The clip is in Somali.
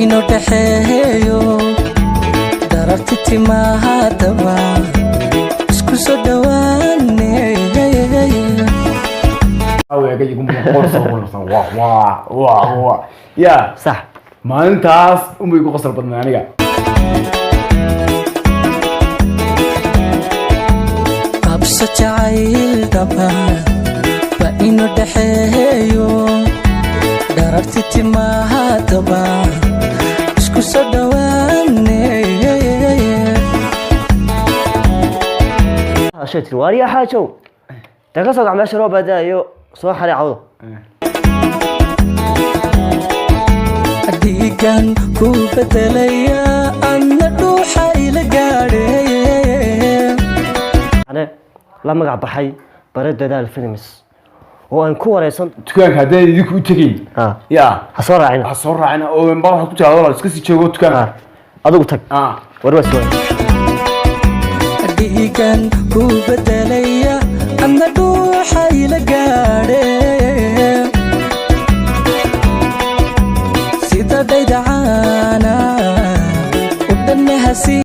Inuu dhexeeyo dararti timahaadaba isku soo dhawaane. Waa waa waa waa ya. Sax. Maalintaas unbay igu qosol badnay aniga. Qabso jacayl dhaba ba inuu dhexeeyo dhararti timahaadaba isku soo dhawaane. Hashay tiri, waariya xaajow, dee ka soo gac meesha, roob baa daayo, soo xaray cawdo. Dhiigan ku bedelaya adna dhuuxa ila gaadhe. Ane la magac baxay Bare Dadaal Films oo aan ku wareysan. Dukaanka haddaan idinku u tegayn ya, ha soo raacina. Ha soo raacina oo baa waxaad ku tiraahdo iska sii joogo dukaanka. Adigu tag. War waa sugan. Dhiigan ku bedelaya adna dhuuxa ila gaadhe.